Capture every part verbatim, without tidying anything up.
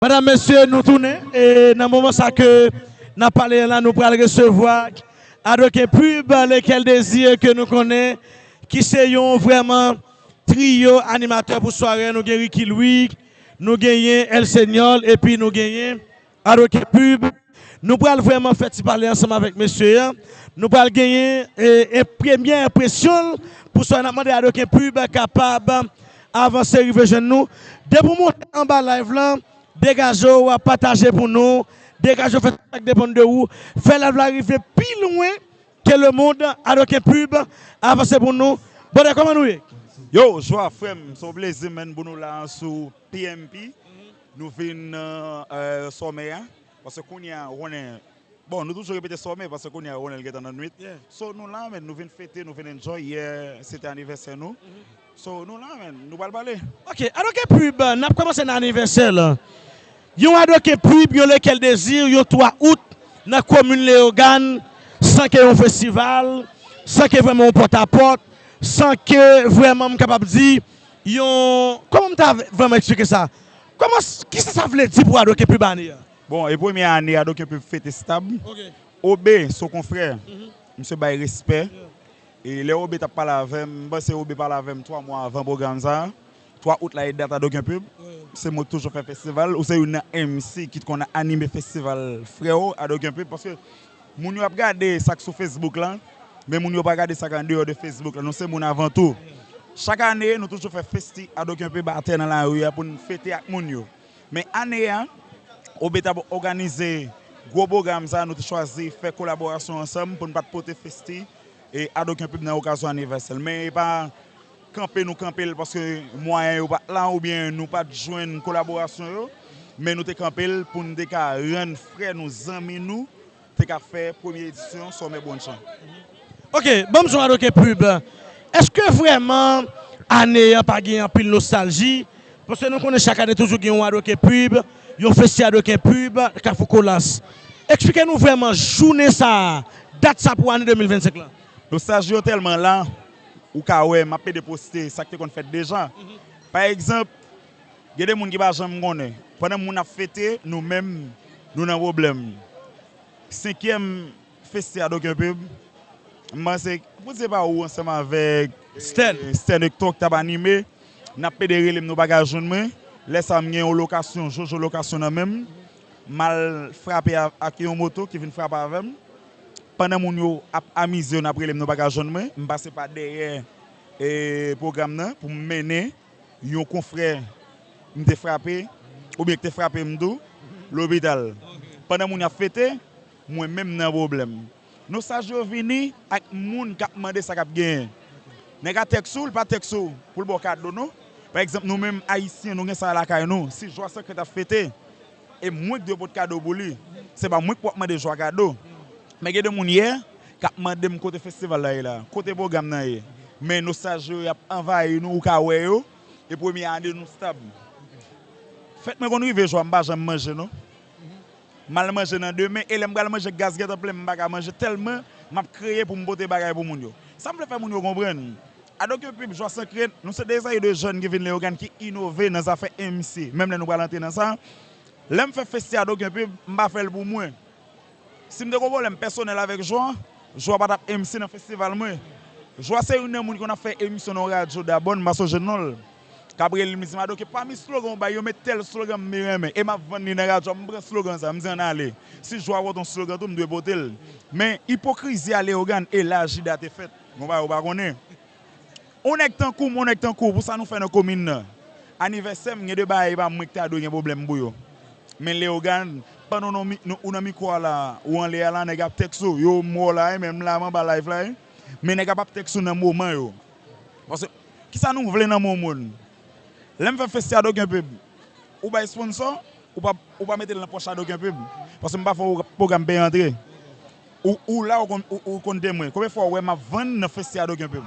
Madam, mesye, nou tounen. E nan moman sa ke n ap pale a la, nou pral resevwa Adoken Pub, Lequel Désir, ke nou konnen, ki se yon vrèman triyo animatè pou sware. Nou gen Ricky Louis, nou genyen El Señor, epi nou genyen Adoken Pub. Nou pral vrèman fè ti pale ansanm avèk mesye a. Nou pral genyen e, e premye enpresyon l pou sware. N ap mande Adoken Pub kapab avanse rive jwenn nou. Depi w monte anba live lan, degaje w, pataje pou nou. Degaje w, fè sa k depann de ou. Fè live la rive pi lwen ke le monde. Adoken Pub, avanse pou nou. Brother, kòman nou ye? Yo, jwa frè m, se yon plezi, menn, pou nou la sou P M P. Nou vin nan, euh, sòmè a. Paske kounye a, ou konnen, bon, nou toujou repete sòmè, paske kounye a, ou konnen l gentan nan nwit. So, nou la, menn, nou vin fete, nou vin enjoy. Yè, se te anivèsè nou. So, nou la, menn, nou pral pale. Ok, Adoken Pub, n ap kòmanse nan anivèsè la. Yon Adoken Pub, yon Lequel Désir, yon twa out, nan komin Leyogàn, san ke yon festival, san ke vrèman yon pòtapòt, san ke vrèman, m kapab di, yon, kòman m ta vrèman eksplike sa? Kòman, kisa sa vle di pou Adoken Pub ane a? Bon, e premye ane Adoken Pub fete stab. Ok. Obe, se yon konfrè. Misye bay respè. E lè Obe t ap pale avè m, m panse Obe pale avè m twa mwa avan pwogram sa a. Twa out la e dat Adoken Pub. Se mwen k toujou fè festival. Ou se youn nan M C ki t konn anime festival, freo, Adoken Pub. Paske moun yo ap gade sa k sou Facebook la, men moun yo pa gade sa k andeyò de Facebook la. Nou se moun avan tou. Chak ane, nou toujou fè festi Adoken Pub atè nan lari a pou n fete ak moun yo. Men ane a, Obe t ap òganize gwo pwogram sa, nou te chwazi fè kolaborasyon ansanm pou n pa t pote festi e Adoken Pub nan okazyon anivèsè l. Men e pa kanpe nou kanpe l paske mwayen yo pa t la oubyen nou pa t jwenn kolaborasyon yo, men nou te kanpe l pou n te ka rann frè nou, zanmi nou, te ka fè premye edisyon Sòmè Brunch lan. Ok, ban m di w Adoken Pub. Èske vrèman ane an pa gen anpil nostalji? Paske nou konnen chak ane toujou gen yon Adoken Pub, yon festi Adoken Pub, Kafou Kolas. Eksplike nou vrèman jounen sa a, dat sa pou ane de mil vennsenk lan. Nostalji yo tèlman la, ou ka wè, m ap pede poste sa k te konn fèt deja. Pa egzanp, gen de moun ki pa janm konnen. Pandan moun ap fete, nou menm, nou nan pwoblèm. Senkyèm festi Adoken Pub, m panse, pou di se pa ou ansanm avèk Stèn, Stèn Hector k t ap anime, n ap pede rele m, nou pa ka jwenn mwen. Lè sa a, m gen yon lokasyon, Jojo lokasyon nan men m. M al frape a- ak yon moto ki vin frape avè m. Pandan moun yo ap amize yo, n ap rele m, nou pa ka jwenn mwen. M pase pa dèyè, e, pwogram nan pou m mennen yon konfrè m te frape, oubyen ki te frape m tou, lopital. Pandan moun yo ap fete, mwen menm nan pwoblèm. Nostalji yo vini ak moun k ap mande sa k ap genyen. Nèg a tèks ou, li pa tèks ou pou l ba w kado, non. Pa egzanp, nou menm Ayisyen, nou gen sa lakay nou. Si Jwa Sekrè t ap fete, e mwen k dwe pote kado pou li. Se pa mwen k pou ap mande Jwa kado. Men gen de moun yè k ap mande m kote festival la ye la, kote pwogram nan ye. Men nostalji yo, y ap anvayi nou, ou ka wè yo. E premye ane nou stab. Fèt mwen konn rive Jwa, m pa janm manje, non. M al manje nan demen, e lè m pral manje, gaz gentan plen, m pa ka manje tèlman m ap kreye pou m pote bagay pou moun yo. Sa m vle fè moun yo konprann, Adoken Pub, Jwa Sekrè, nou se de seri de jèn ki vin Leyogàn ki inove nan zafè M C. Menm lè nou pral antre nan sa, lè m fè festi Adoken Pub, m pa fè l pou mwen. Si m te gen yon pwoblèm pèsonèl avèk Jwa, Jwa pa t ap M C nan festival mwen. Jwa se youn nan moun ki konn ap fè emisyon nan yon radyo dabòn, m pa sonje non l. K ap rele m, li di m, Adoken, pami slogan w bay yo, met tèl slogan m byen renmen. E m ap vann li nan radyo a, m pran slogan sa, m di, ann ale. Si Jwa pote yon slogan tou, m dwe pote l. Men, ipokrizi a Leyogàn, e la Jida te fèt. Gon bagay ou pa konnen. Yon nèg tankou m, yon nèg tankou w, pou sa nou fè nan komin nan. Anivèsè m, gen de bagay, e pa mwen ki ta dwe gen pwoblèm pou yo. Men Leyogàn, pandan w nan mi- nou- ou nan mikwo a la, ou anlè a la, nèg ap tèks ou, yo, m wè w la, wi, men m la, m anba live la, wi. Men nèg ap ap tèks ou nan moman yo. Paske, kisa nou vle nan men yon moun? Lè m fè festi Adoken Pub, ou bay sponsò, ou pa, ou pa mete l nan pòch Adoken Pub. Paske m pa fè w pwogram peye antre. Ou, ou la, ou konn, ou, ou konn temwen. Konbyen fwa w wè m ap vann nan festi Adoken Pub?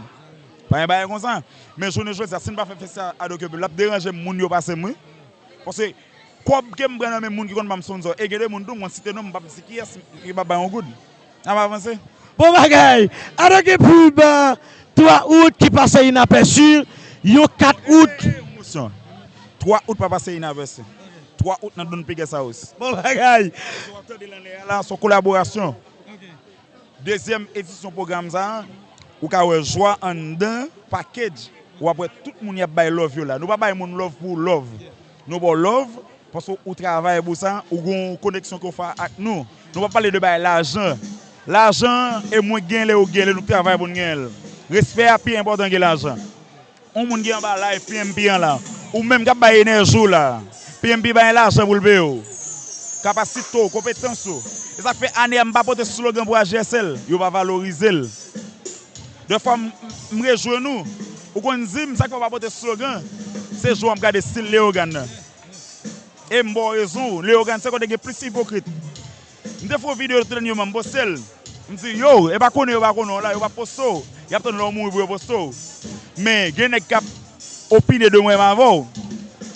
Pa gen bagay konsa. Men jounen jodi a, si n pa fè festi Adoken Pub, l ap deranje m, moun yo pase m, wi. Paske kòb ke m pran nan men moun ki konn ban m sponsò, e gen de moun tou, m konn site non, m p ap di kiyès, ki p ap bay yon goud. N ap avanse. Bon bagay! Adoken Pub, twa out ki pase inapèsi, yon kat out. Pwomosyon. Twa out pa pase inapèsi. twa out nan Don P Guest House. Bon bagay. Sa w ap tande lan lè a la, se yon kolaborasyon. Dezyèm edisyon pwogram sa a, ou ka wè jwa anndan package. W ap wè tout moun y ap bay love yo la. Nou pa bay moun love pou love. Nou ba w love paske ou travay pou sa, ou gen yon koneksyon ke w fè ak nou. Nou pa pale de bay lajan. Lajan, e mwen gen lè, ou gen lè, nou travay pou n gen l. Respè a pi enpòtan ke lajan. Yon moun ki anba live P M P an la, ou menm k ap bay enèji w la, P M P bay lajan pou l peye w. Kapasite w, konpetans ou. E sa k fè ane a m pa pote slogan pou A J S L, yo pa valorize l. Dèfwa m, m rejwenn ou, ou konn di m sa k fè w pa pote slogan, se jou w ap gade stil Leyogàn nan. E m ba w rezon, Leyogàn se kote gen plis ipokrit. M te fè yon videyo tout dènyèman, m poste l. M di, yo, e pa konnen yo pa konnen w la, yo p ap poste w. Y ap tann lè w mouri pou yo poste w. Men, gen nèg k ap opine de mwen m avè w.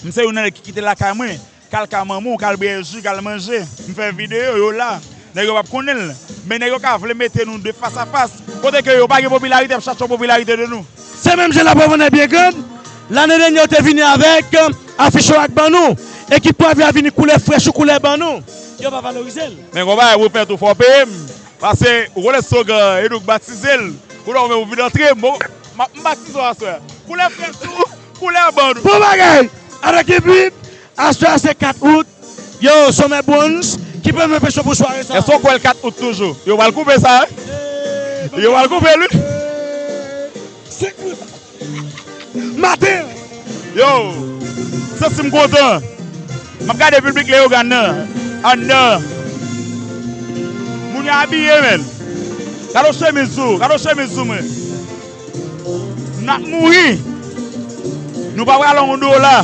M se youn nan nèg ki kite lakay mwen, k al ka manman w, k al bwè ji, k al manje. M fè videyo, yo la. Nèg yo p ap konnen l. Men nèg yo ka vle mete nou de fas a fas. Kote ke yo pa gen popilarite, y ap chache yon popilarite de nou. Se menm jan la pou Vanèl Byen Grann. Lane dènyè, yo te vini avèk, euh, afich yo ak ban nou. Ekip Pwavè a vini koulè frèch ou koulè ban nou. Yo pa valorize l. Men konpa, pou fè tou fò peye m. Paske ou konnen slogan, e nou k batize l. Kounye a ou menm ou vin antre, m, m, m batize w aswè. Koulè frèch ou koulè ban nou. Bon bagay! Avèk epi, aswè a se kat out. Yo, Summer Browns, ki premye enpresyon pou sware sa? Èske w kwè l kat out toujou? Yo pral koupe sa, wi. Yo pral koupe l, wi. Senk minit. Maten. Yo, santi m kontan. M ap gade piblik Leyogàn nan anndan. Moun yo abiye, men. Gade yon chemiz sou, gade yon chemiz sou mwen. N ap mouri. Nou pa pral yon dola.